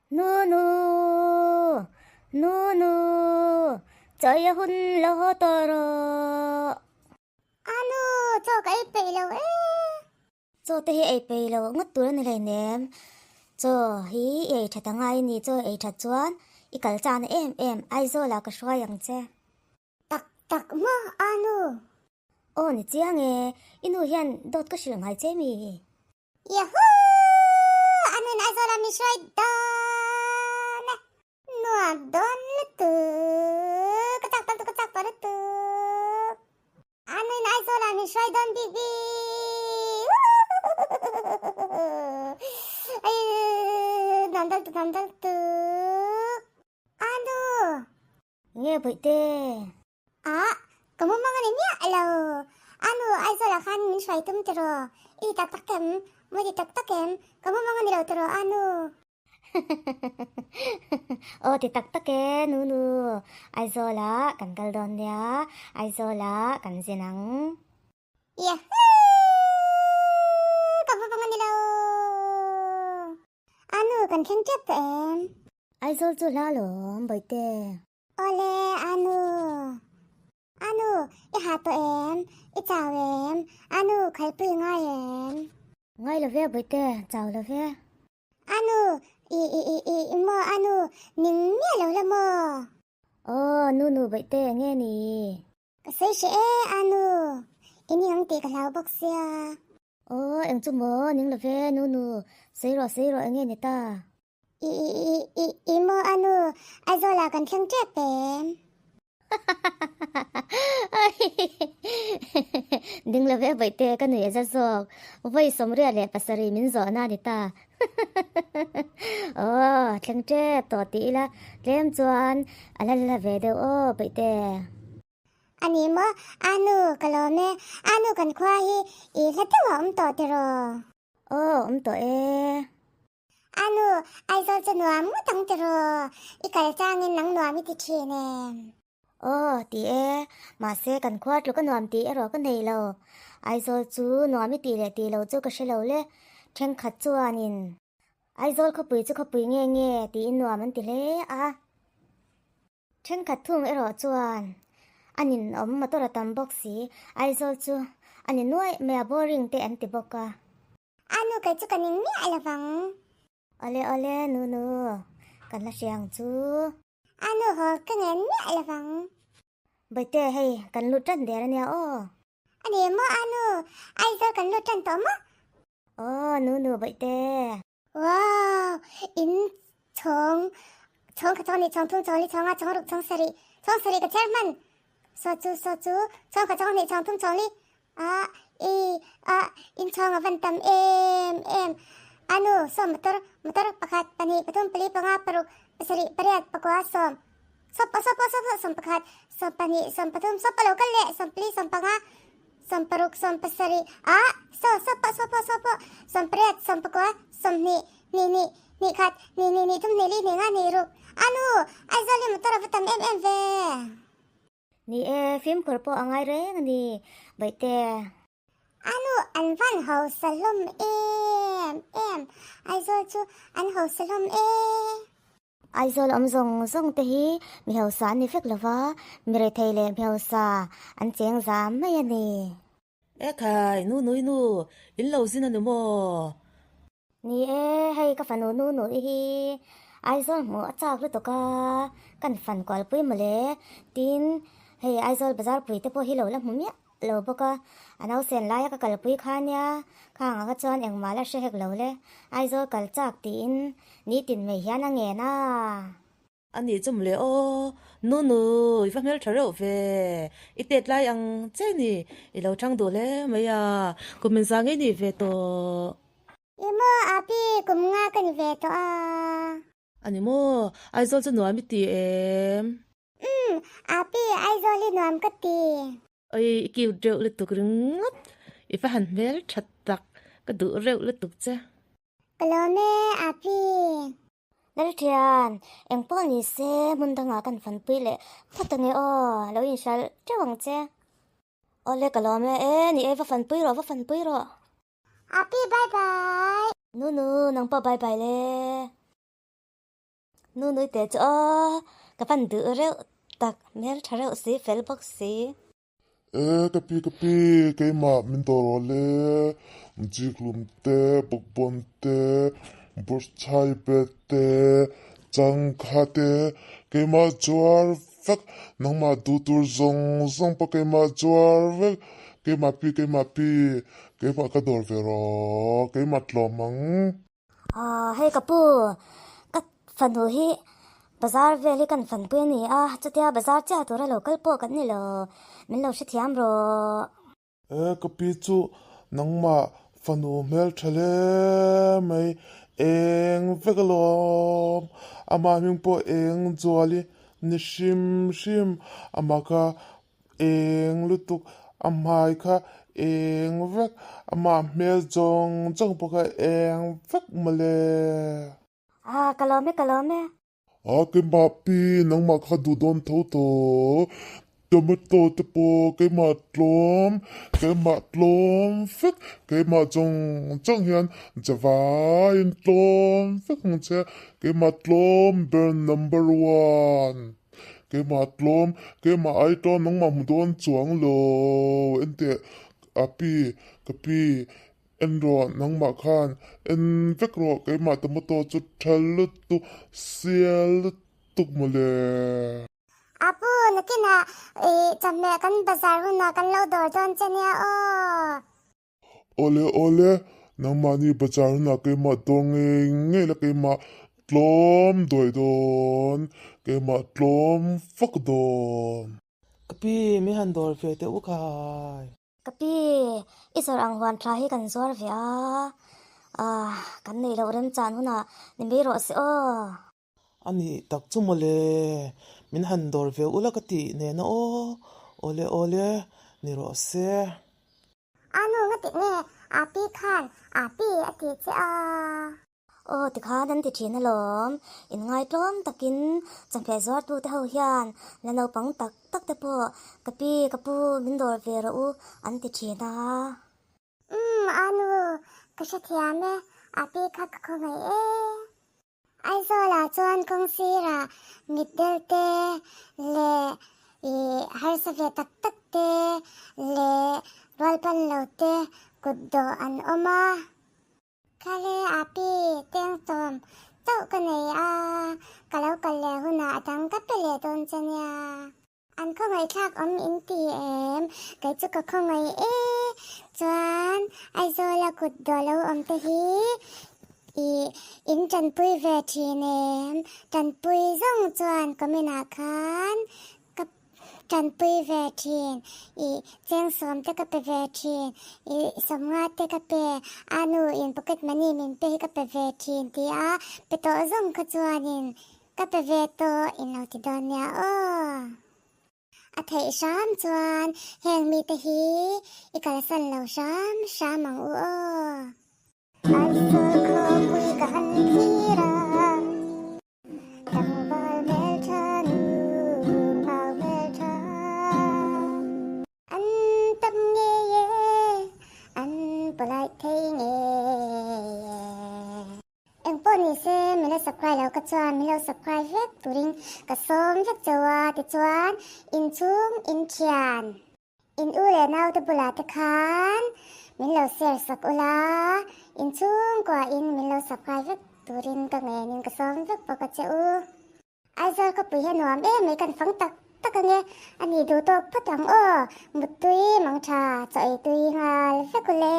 Nunu! Nunu! Chaw ei a hun lo haw tawh rawh. A nu, chaw ka ei peih lo e. Chaw te hi ei peih lo ngawt tur a ni hleinem. Chaw hi i ei that angai a ni, chaw ei that chuan i kal chakna em em Aizawl ah ka hruai ang che. Tak tak maw a nu? Aw ni chiang e, i nu hian dawt ka hrilh ngai che mi? Yahoo! A nun Aizawl ah mi hruai dawn e. Nuam dawn lutuk, ka chak tawh lutuk, ka chak tawh lutuk. A nun Aizawl ah min hruai dawn bik bik. Nuam dawn lutuk, nuam dawn lutuk. A nu! Nge bawihte? A, ka mumang a ni miah lo. A nu Aizawl ah khan min hruai tum tiraw? I ti tak tak em? Maw ti tak tak em? Ka mumang a ni lo tiraw a nu? Aw ti tak tak e nu nu. Aizawl ah kan kal dawn nia, Aizawl ah kan zin ang. Yahoo! Ka mumang a ni lo. A nu kan thleng tep tawh em? Aizawl chu hla lawm bawihte. Awle Anu. Anu, i ha tawh em? I chau em? Anu, khalpui ngai em? Ngai lo ve Bawihte, chau lo ve. Anu, i i i i i maw Anu, ning miah lo la maw? Aw, nu nu Bawihte, enge ni? Ka sawi hreh e Anu, i ning ang tih ka hlau bawk sia. Aw, eng chu maw, ning lo ve nu nu, sawi rawh sawi rawh enge ni ta? I i i i i maw a nu, Aizawl ah kan thleng tep em? Ding lo ve bawihte ka nui a za zawk, vawi 37 min zawhna a ni ta. Aw, thleng tep tawh tih ila tlem chuan a la la ve deuh aw bawihte. A ni maw, a nu ka lawm e, a nu kan khua hi i hla deuh a awm tawh tiraw? Aw, awm tawh e. A nu, Aizawl chu nuam ngawt ang tiraw? I kal changin nang nuam i ti thin em? Aw, ti e. Mahse, kan khua tluk a nuam tih erawh ka nei lo. Aizawl chu nuam i tih leh tih lo chu ka hre lo le. Thenkhat chuanin, Aizawl khawpui chu khawpui nge nge tiin nuam an ti hle a. Thenkhat thung erawh chuan a ninawm motor a tam bawk si, Aizawl chu a ni nuaih mai a, boring te an ti bawk a. A nu kei chu ka ning miah lo vang. Awle awle nu nu, kan la hria ang chu. A nu haw ka ngen miah lo vang. Bawihte hei kan lut tan der ania aw. A ni maw a nu, Aizawl kan lut tan tawh maw? Aw nu nu bawihte. Wow! In chhawng, chhawng kha chhawng hnih, chhawng thum, chhawng li, chhawng nga, chhawng ruk, chhawng sarih, chhawng sarih ka chher hman. Saw chu, saw chu, chhawng kha chhawng hnih, chhawng thum, chhawng li, a, i, a, in chhawng a van tam em em. A nu, saw motor, motor pakhat, pahnih, pathum, pali, panga, paruk, pasarih, pariat, pakua, sawm, sawp, sawp, sawp, sawm pakhat, sawm pahnih, sawm pathum, sawp a lo kal leh, sawm pali, sawm panga, Sawmparuk, sawmpasarih, ah, saw, saw pawh, saw pawh, saw pawh, sawmpariat, sawmpakua, sawmhnih, hnih, hnih, hnih khat, hnih, hnih, hnih thum, hnih li, hnih nga, hnih ruk. A nu, Aizawl hi motor a va tam em em ve. Ni e, fimkhur pawh a ngai reng a ni, Bawihte. A nu, an van hausa hlawm em em, Aizawl chu an hausa hlawm e. Aizawl awm zawng zawng te hi mi hausa an ni vek lo va, mi rethei leh mi hausa an cheng zam mai a ni. E khai, nu nui nu, in lo zin a ni maw? Ni e, hei ka fanu nu nui hi Aizawl hmuh a chak lutuk a, kan fan kualpui mawle, tin hei Aizawl bazar pui te pawh hi lo la hmu miah lo bawk a, a nausen laia ka kalpui kha nia, khang anga chuan engmah la hre hek lo le, Aizawl kal chak tiin nitin mai hian a ngen a. A nih chu mawle aw, nu nu, i va hmeltha reuh ve, i tet lai ang che ni, i lo chang duh hle mai a, kum in za ngei nih ve tawh. I maw api, kum nga ka ni ve tawh a. A ni maw, Aizawl chu nuam i ti em? Umm, api, Aizawl hi nuam ka ti. Oi, i cute reuh lutuk ringawt, i va han hmel tha tak, ka duh reuh lutuk che. Ka lawm e, api. Lalthian, eng pawh ni se hmun dangah kan fanpui leh phawt ange aw, lo inhralh teuh ang che. Awle ka lawm e, e ni e, va fanpui rawh, va fanpui rawh. Api, bye bye. Nu nu, nang pawh bye bye le. Nunui teh chu aw, ka van duh reuh tak, hmeltha reuh si, fel bawk si. E ka pi ka pi, keimah min dawr rawh le, Zikhlum te, Bawkbawn te, Bawrhchai bet te, Changkha te, keimah zuar vek, nangmah duh tur zawng zawng pawh keimah zuar vek, keimah pi keimah pi, keimah ka dawr ve rawh, keimah tlawm ang. Aw hei ka pu, ka fanu hi bazar vel hi kan fanpui a ni a, chutia bazar chiah tura lo kal pawh kan ni lo, min lo hrethiam rawh. E ka pi chu nangmah fanu hmeltha hle mai, eng vek alawm, amah hming pawh eng zual i ni hrim hrim, amah kha Eng lutuk a hmai kha eng vek amah hmel zawng zawng pawh kha eng vek mawle. Ah ka lawm e ka lawm e. Ah keimah pi nangmah kha duh dawn tho tawh tomato te pawh keimah tlawm keimah tlawm vek keimah zawng zawng hian zavaiin tlawm vek ang che keimah tlawm ber number one. Keimah tlawm, keimah ai tlawm nangmah hmu dawn chuang lo enteh a pi, ka pi en rawh nangmah khan en vek rawh keimah tomato chu tha lutuk sial lutuk mawle. A pu nakinah ih chawhmeh kan bazar hunah kan lo dawr dawn che nia aw. Awle awle, nangmahni bazar hunah keimah dawr ngei ngei la keimah tlawm duai dawn, keimah tlawm fak dawn. Ka pi, min han dawr ve teh u khai. Ka pi, i zawrh ang huan tha hi kan zuar ve a, ah, kan neih loh remchan hunah ni mai rawh se aw. A nih tak chu mawle, min han dawr ve ula ka tih nena aw, awle awle, ni rawh se. A nu nga tih nge a pi khan a pi a ti che a. Aw tikhan an ti thin alawm, inngai tlawm takin chawhmeh zuartute ho hian la naupang tak tak te pawh ka pi ka pu min dawr ve rawh u an ti thin a. Umm a nu ka hrethiam e, a pi kha ka khawngaih e. Aizawlah chuan kawng sirah mitdel te leh ih harsa ve tak tak te leh rualpan lo te kut dawh an awm a. Khale a pi tengtawm chauh ka nei a, ka lo kal leh hunah a dang ka pe leh dawn che nia. An khawngaihthlak awm in ti em? Kei chu ka khawngaih e. Chuan Aizawla kut dawh lo awm te hi ih in tanpui ve thin em? Tanpui zawng chuan comment ah khan ka tanpui ve thin. Ih chengsawm te ka pe ve thin. Ih sawmnga te ka pe. A nu in pocket money min pe hi ka pe ve thin ti a pe tawh zawng kha chuanin Ka pe ve tawh in lo ti dawn nia aw. A theih hram chuan heng mite hi i kalsan lo hram hram ang u aw. Aizawl khawpui ka han thlir a, tlangval hmeltha nu mau hmeltha. An tam ngei e, an polite thei ngei e. Engpawh ni se min la subscribe lo ka chuan min lo subscribe vek turin ka sawm vek chauh a tichuan inchhung inthian in u leh naute bulah te khan min lo share sak ula inchhungkua in min lo subscribe vek turin ka ngenin ka sawm vek bawk a che u. Aizawl khawpui hi a nuam em mai kan fang tak tak ange a ni duh tawk phawt ang aw muttui mangtha chaw ei tui nghal vek ule.